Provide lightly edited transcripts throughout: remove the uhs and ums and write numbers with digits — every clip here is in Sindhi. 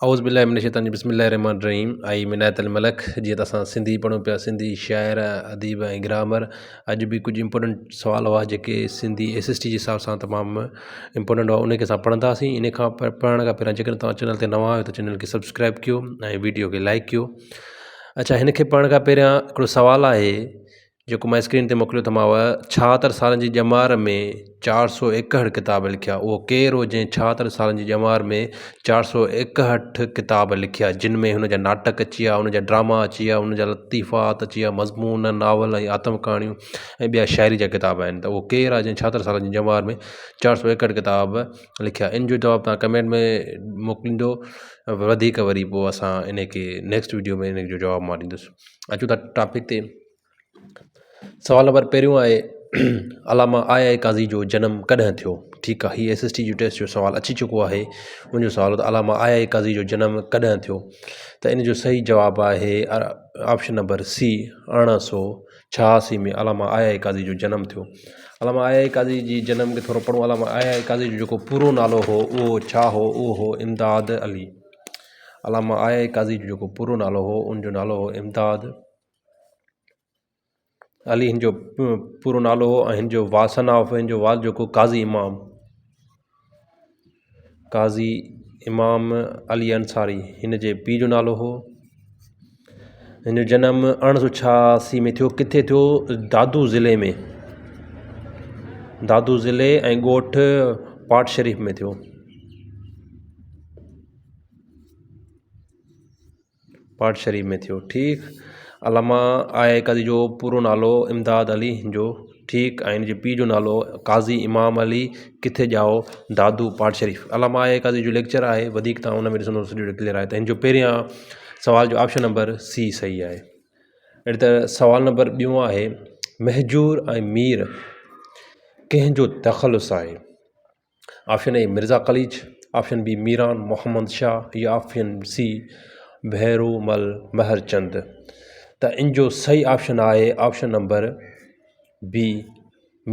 اعوذ بالله من الشيطان الرجيم بسم الله الرحمن الرحيم آئي عنايت الملڪ جيئن ته اسان سنڌي پڙهون پيا سنڌي شاعر اديب ۽ گرامر اڄ به ڪجهه امپورٽنٽ سوال هئا جيڪي سنڌي ايس ايس ٽي جي حساب سان تمام امپورٽنٽ هئا ان کي اسان پڙهنداسين ان کان پڙهڻ کان پهريان جيڪڏهن توهان چينل تي نوان آهيو ته چينل کي سبسڪرائب ڪيو ۽ ويڊيو کي لائڪ ڪيو اڇا هن کي پڙهڻ کان پهريان هڪڙو سوال آهي جيڪو مان اسڪرين تي موڪليو ٿو مانو، ڇاهتر سالن جي ڄمار ۾ 461 ڪتاب لکيا. اهو ڪير هو جنهن ڇاهتر سالن جي ڄمار ۾ 461 ڪتاب لکيا، جن ۾ هن جا ناٽڪ اچي ويا، هن جا ڊراما اچي ويا، هن جا لطيفات اچي ويا، مضمون، ناول ۽ آتم ڪهاڻيون ۽ ٻيا شاعري جا ڪتاب آهن ته اهو ڪير آهي جنهن ڇاهتر سالن جي ڄمار ۾ 461 ڪتاب لکيا؟ ان جو جواب توهان ڪمينٽ ۾ موڪليندو وڌيڪ وري پوء اسان ان کي نيڪسٽ وڊيو ۾ ان جو جواب مان ڏيندس. اچون ٿا ٽاپڪ تي. سوال نمبر پهريون آهي علامه آء آء قاضي جو جنم ڪڏهن ٿيو؟ ٺيڪ آهي هي ايس ايس ٽي جو ٽيسٽ جو سوال اچي چڪو آهي ان جو سوال ته علامه آء آء قاضي جو جنم ڪڏهن ٿيو ته ان جو صحيح جواب آهي آپشن نمبر سي 1886 ۾ علامه آء آء قاضي جو جنم ٿيو علامه آء آء قاضي جي جنم کي ٿورو پڙهون علامه آء آء قاضي جو جيڪو پورو نالو هو اهو ڇا هو اهو هو امداد علي علامه آء آء قاضي جو جيڪو پورو نالو هو ان جو نالو هو امداد علي هن جو پورو نالو هو ۽ هن جو واسن آف هن جو والد جيڪو قاضي امام قاضي امام علي انصاري هن جي پيء جو نالو هو هن جو جنم 1886 ۾ ٿيو ڪٿي ٿيو دادو ضلعي ۾ دادو ضلعي ۽ ڳوٺ پاٽ شريف ۾ ٿيو پاٽ شريف ۾ ٿيو ٺيڪ علامه آء آء قاضي جو پورو نالو امداد علي جو ٺيڪ ۽ ان جي پيء جو نالو قاضي امام علي ڪٿي ڄائو دادو پاٽ شريف علامه آء آء قاضي جو ليڪچر آهي وڌيڪ تان ان ۾ ڏسندو سڄو ڪليئر آهي ته هن جو پهريان سوال جو آپشن نمبر سي صحيح آهي اهڙي طرح سوال نمبر ٻيون آهي مهجور ۽ مير ڪنهن جو تخلص آهي option A Mirza Qalich, option B Miran Muhammad Shah يا آپشن سي ڀيرو مل مهر چند ته ان جو صحيح آپشن آهي option number B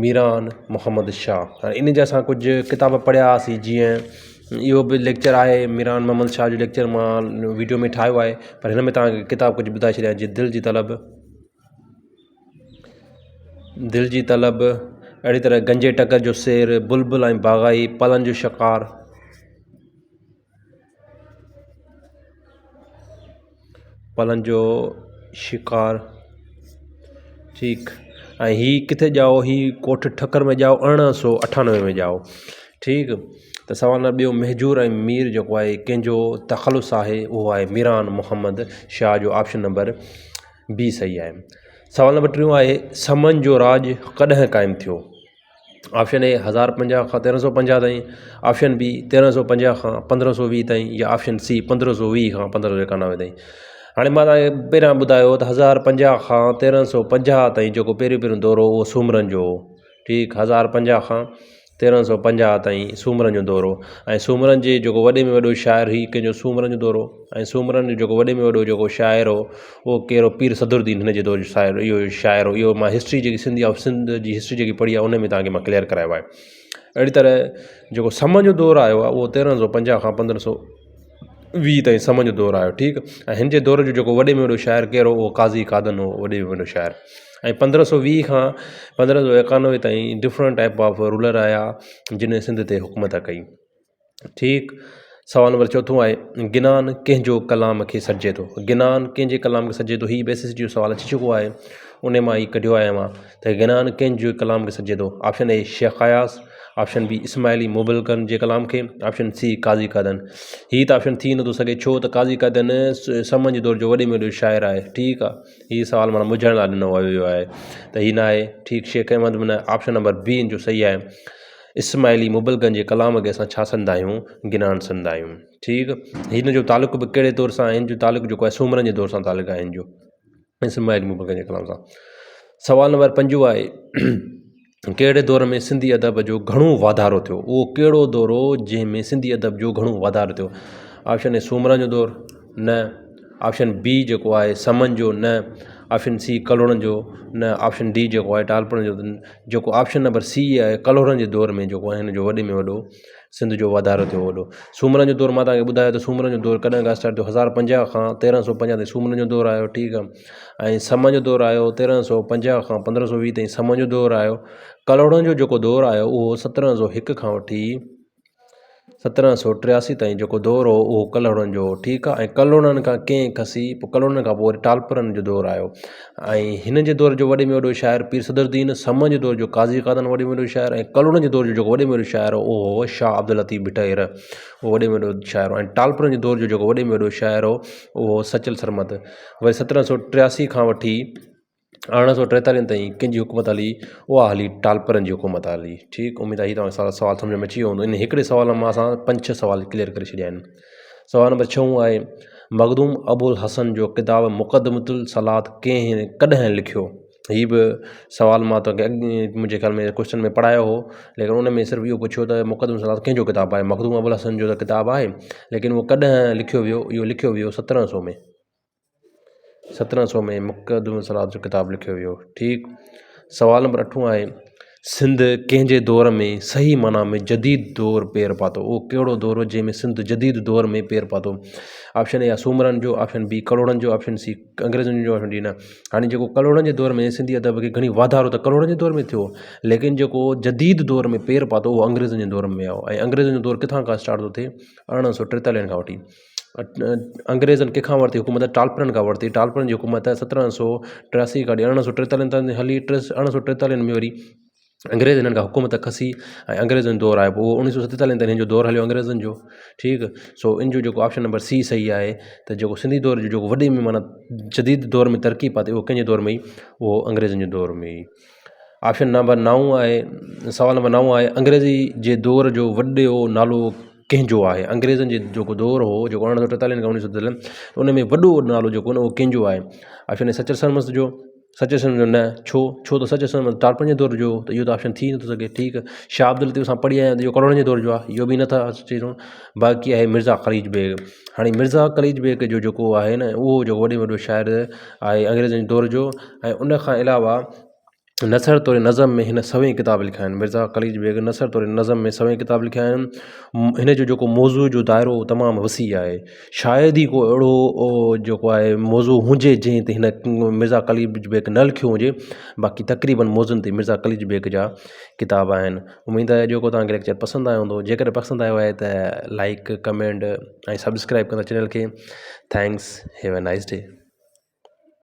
Miran Muhammad Shah هاڻي ان جا اسان ڪجهه ڪتاب پڙهيا هئاسين جيئن اهو به ليڪچر آهي ميران محمد شاهه جو ليڪچر مان ويڊيو ۾ ٺاهيو آهي پر هن ۾ توهان کي ڪتاب ڪجهه ٻڌائي ڇڏيان جيئن دل جي طلب دل جي طلب، اهڙي طرح گنجي ٽڪر جو سير، بلبل ۽ باغائي، پلن جو شڪار. پلن جو شڪار ٺيڪ ۽ هي ڪٿي ڄائو هي ڪوٺ ٺڪر ۾ ڄائو 1898 ۾ ڄائو ٺيڪ ته سوال نمبر ٻيو مهجور ۽ مير جيڪو آهي ڪنهن جو تخلص آهي اهو آهي ميران محمد شاهه جو آپشن نمبر بي صحيح آهي. سوال نمبر ٽيون آهي سمن جو راڄ ڪڏهن قائم ٿيو؟ آپشن اي 1050 کان 1350 تائين، آپشن بي 1350 کان 1520 تائين يا آپشن سي 1520 کان 1591 تائين. هاڻي مان توهان کي پهريان ٻڌايو ته 1050 کان 1350 تائين جيڪو پهريون پهريون دور هو اهو سومرن جو هو ٺيڪ 1050 کان 1350 تائين سومرن جو دور هو ۽ سومرن جي جيڪو وڏي ۾ وڏو شاعر هي ڪنهن جو سومرن جو دور هو ۽ سومرن جو جيڪو وڏي ۾ وڏو جيڪو شاعر هو اهو ڪير هو پير صدرالدين هن جي دور جو شاعر اهو شاعر هو اهو مان هسٽري جيڪي سنڌي آف سنڌ جي هسٽري جيڪي پڙهي آهي ان ۾ توهان کي مان ڪليئر ڪرايو آهي اهڙي طرح جيڪو سمن جو دور آيو آهي اهو 1350 کان 1520 تائين سمن جو دور آيو ٺيڪ ۽ هن جي دور جو جيڪو وڏي ۾ وڏو شاعر ڪير هو اهو قاضي قادن هو وڏي ۾ وڏو شاعر ۽ 1520 کان 1591 تائين ڊفرنٽ ٽائپ آف رولر آيا جن سنڌ تي حڪومت ڪئي ٺيڪ سوال نمبر چوٿون آهي گنان ڪنهن جو ڪلام کي سڏجي ٿو گنان ڪنهن جي ڪلام کي سڏجي ٿو هي به ايس ايس جي جو سوال اچي چڪو آهي ان مان هي ڪڍيو آهي مان ته گنان ڪنهن جو ڪلام کي سڏجي ٿو option A Shaikh Ayaz option B Ismaili مبلغن جي ڪلام کي آپشن سي قاضي قادن هي ته آپشن ٿي نٿو سگهي ڇو ته قاضي قادن سمن جي دور جو وڏي ۾ وڏو شاعر آهي ٺيڪ آهي هي سوال معنيٰ مجهڻ لاء ڏنو ويو آهي ته هي ناهي ٺيڪ شيخ احمد به نه آپشن نمبر بي ان جو صحيح آهي اسماعيلي مبلغن جي ڪلام کي اسان ڇا سڏندا آهيون گنان سڏندا آهيون ٺيڪ هن جو تعلق به ڪهڙي دور سان آهي هن جو تعلق جيڪو آهي سومرن جي دور سان تعلق آهي هن جو اسماعيلي مبلغن جي ڪلام سان سوال نمبر پنجون آهي ڪهڙي دور ۾ سنڌي ادب جو گهڻو واڌارو ٿيو؟ اهو ڪهڙو دور هو جنهن ۾ سنڌي ادب جو گهڻو واڌارو ٿيو؟ آپشن اي سومرن جو دور، نه. آپشن بي جيڪو آهي سمن جو، نه. آپشن سي ڪلهوڙن جو، نه. آپشن ڊي جيڪو آهي ٽالپرن جو، جيڪو آپشن نمبر سي آهي ڪلهوڙن جي دور ۾ جيڪو آهي هن جو وڏي ۾ وڏو سنڌ جو واڌارو ٿيو وڏو. سومرن جو دور مان توهان کي ٻڌايو ته سومرن جو دور ڪڏهن کان اسٽارٽ ٿيو 1050 کان 1350 تائين سومرن جو دور آيو ٺيڪ آهي ۽ سمن جو دور آيو 1350 کان 1520 تائين سمن جو دور آيو. ڪلهوڙن جو جيڪو دور آيو اهو 1701 کان وٺي 1783 تائين جيڪو دور هو اهو ڪلهوڙن جو هو ٺيڪ آهي ۽ ڪلهوڙن کان ڪنهن کسي پوء ڪلهوڙن کان پوء وري ٽالپرن جو دور آيو ۽ هن جي دور جو وڏي ۾ وڏو شاعر پير صدر الدين، سمن جي دور جو قاضي قادن وڏي ۾ وڏو شاعر ۽ ڪلهوڙن جي دور جو جيڪو وڏي ۾ وڏو شاعر هو اهو هو شاهه عبداللطيف ڀٽائي رح اهو وڏي ۾ وڏو شاعر هو ۽ ٽالپرن جي دور جو جيڪو وڏي ۾ وڏو شاعر هو اهو هو سچل سرمد وري 1783 کان وٺي 1843 تائين ڪنهن جي حڪومت هلي اها هلي ٽالپرن جي حڪومت هلي ٺيڪ اميد آهي توهان کي سوال سمجهه ۾ اچي ويو هوندو ان هڪڙي سوال مان اسان پنج ڇهه سوال ڪليئر ڪري ڇڏيا آهن سوال نمبر ڇهون آهي مخدوم ابوالحسن جو ڪتاب مقدمة الصلاة ڪنهن ڪڏهن لکيو هي به سوال مان توهان کي اڳ منهنجي خيال ۾ ڪوشچن ۾ پڙهايو هو ليڪن ان ۾ صرف اهو پڇيو ته مقدمة الصلاة ڪنهن جو ڪتاب آهي مخدوم ابوالحسن جو ته ڪتاب آهي ليڪن اهو ڪڏهن لکيو ويو اهو لکيو ويو 1700 ۾ 1700 ۾ مقدمه الصلوة جو ڪتاب لکيو ويو. ٺيڪ سوال نمبر اٺون آهي سنڌ ڪنهن جي دور ۾ صحيح معنيٰ ۾ جديد دور پير پاتو اهو ڪهڙو دور هو جنهن ۾ سنڌ جديد دور ۾ پير پاتو آپشن اي آهي سومرن جو آپشن بي ڪلهوڙن جو آپشن سي انگريزن جو آپشن ڊي نه هاڻي جيڪو ڪلهوڙن جي دور ۾ سنڌي ادب کي گهڻي واڌارو ته ڪلهوڙن جي دور ۾ ٿيو ليڪن جيڪو جديد دور ۾ پير پاتو اهو انگريزن جي دور ۾ آيو ۽ انگريزن جو دور ڪٿان کان اسٽارٽ ٿو ٿئي 1843 کان وٺي انگريزن ڪنهن کان ورتي حڪومت ٽالپرن کان ورتي ٽالپرن جي حڪومت 1783 کان وٺي 1843 تائين هلي 1843 ۾ وري انگريز هنن کان حڪومت کسي ۽ انگريزن جو دور آيو پوء 1947 تائين هن جو دور هليو انگريزن جو ٺيڪ سو ان جو جيڪو آپشن نمبر سي صحيح آهي ته جيڪو سنڌي دور جو جيڪو وڏي ۾ معنيٰ جديد دور ۾ ترقي پاتي اهو ڪنهن جي دور ۾ اهو انگريزن جي دور ۾ آپشن نمبر نائون آهي سوال نمبر نائون آهي انگريزي جي دور جو وڏو نالو ڪنهن جو آهي انگريزن جي جيڪو دور هو جيڪو 1843 کان 1943 ان ۾ وڏو نالو جيڪو آهي اهو ڪنهن جو آهي آپشن اي سچل سرمست جو سچل سرمست جو نه ڇو ڇو ته سچل سرمست ٽالپرن جي دور جو هو ته اهو ته آپشن ٿي نٿو سگهي ٺيڪ شاهه عبداللطيف اسان پڙهي آيا آهيون ته اهو ڪلهوڙن جي دور جو آهي اهو به نٿا چئي سگهون باقي آهي مرزا قليچ بيگ هاڻي مرزا قليچ بيگ جو جيڪو آهي نه اهو جيڪو وڏي ۾ وڏو شاعر آهي انگريزن جي دور جو ۽ ان کان علاوه نثر توڙي نظم ۾ هن سوين ڪتاب لکيا آهن. مرزا قليچ بيگ نثر توڙي نظم ۾ سوين ڪتاب لکيا آهن. هن جو جيڪو موضوع جو دائرو تمام وسيع آهي. شايد ئي ڪو اهڙو جيڪو آهي موضوع هجي جنهن تي هن مرزا قليچ بيگ نه لکيو هجي. باقي تقريبن موضوعن تي مرزا قليچ بيگ جا ڪتاب آهن. اميد آهي اڄوڪو توهان کي ليڪچر پسند آيو هوندو. جيڪڏهن پسند آيو آهي ته لائيڪ ڪمينٽ ۽ سبسڪرائيب ڪندا چينل کي. Thanks have a nice day.